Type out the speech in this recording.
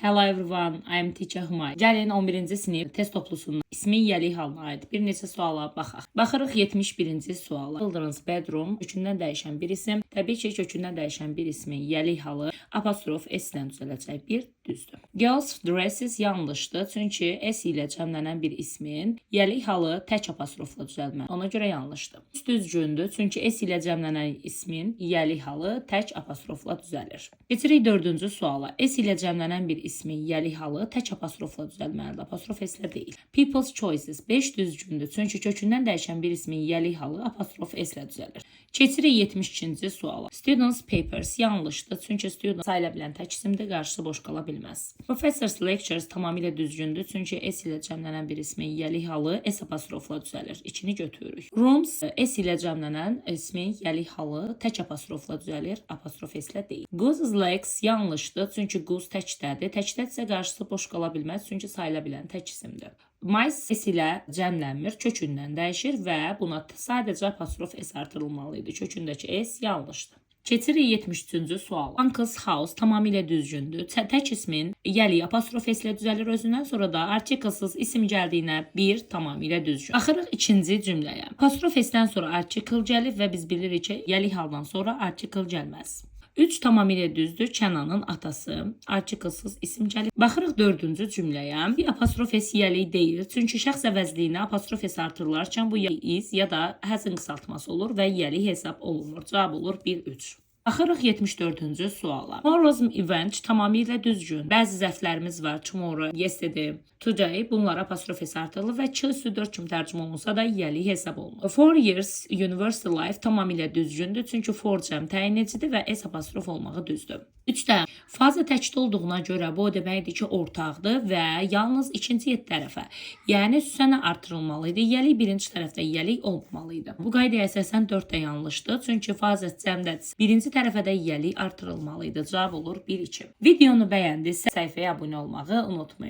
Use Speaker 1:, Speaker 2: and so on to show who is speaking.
Speaker 1: Hello everyone, I am teacher Humay. Gəlin 11-ci sinif test toplusunun ismin yiyəlik halına aid bir neçə suala baxaq. Baxırıq 71-ci suala. Children's bedroom kökündən dəyişən bir isim. Təbii ki, kökündən dəyişən bir ismin yiyəlik halı apostrof s ilə düzələcək. Bir düzdür. Girls dresses yanlışdır. Çünki s ilə cəmlənən bir ismin yiyəlik halı tək apostrofla düzəlməli. Ona görə yanlışdır. Üç düzgündür. Çünki s ilə cəmlənən ismin yiyəlik halı tək apostrofla düzəlir. Keçirik dördüncü suala. S ilə cəmlənən bir ismin yiyəlik halı tək apostrofla düzəlməlidir. Apostrof s ilə deyil. People's choices 5 düzgündür. Çünki kökündən dəyişən bir ismin yiyəlik halı apostrof s ilə düzəlir. Keçirik 72-ci suala. Students papers yanlışdır. Çünki student sayıla bilən tək isimdir, qarşısı boş qala bilməz. Professor's lectures tamamilə düzgündür. Çünki s ilə cəmlənən bir ismin yiyəlik halı s apostrofla düzəlir. İkini götürürük. Rooms s ilə cəmlənən ismin yiyəlik halı tək apostrofla düzəlir, apostrof s ilə deyil. Goose's legs yanlışdır. Çünki goose təkdədir. Təkdədirsə qarşısı boş qala bilməz. Çünki sayıla bilən tək isimdir. Mice s ilə cəmlənmir, kökündən dəyişir və buna sadəcə apostrof s artırılmalı idi. Kökündəki s yanlışdır. Keçirik 73-cü suala. Uncle's house tamamilə düzgündür. Tək ismin yiyəliyi apostrof s ilə düzəlir özündən, sonra da articlesız isim gəldiyinə bir tamamilə düzgün. Baxırıq ikinci cümləyə. Apostrof s-dən sonra article gəlir və biz bilirik ki, yiyəlik haldan sonra article gəlməz. 3 tamamilə düzdür. Kənanın atası. Articlesız isim gəlir. Baxırıq dördüncü cümləyə. Bir apostrof s yiyəlik deyil. Çünki şəxs əvəzliyinə apostrof s artırılarkən bu ya is, ya da has-ın qısaltması olur və yiyəlik hesab olunmur. Cavab olur 1-3. Baxırıq 74-cü suala. Tomorrow's event tamamilə düzgün. Bəzi zərflərimiz var. Tomorrow, yesterday, today. Bunlara apostrof s artırılır və 2 üstü 4 kimi tərcümə olunsa da yiyəlik hesab olunur. 4 years university life tamamilə düzgündür. Çünki four cəm təyin edicidir və s apostrof olmağı düzdür. 3-də father təkdə olduğuna görə bu o deməkdir ki, ortaqdır və yalnız ikinci tərəfə, yəni son-a artırılmalı idi. Yiyəlik birinci tərəfdə yiyəlik olmamalı idi. Bu qaydaya əsasən 4 də yanlışdır. Çünki father cəmdədir. Birinci tərəfə də yiyəlik artırılmalı idi. Cavab olur 1-2. Videonu bəyəndinizsə səhifəyə abunə olmağı unutmayın.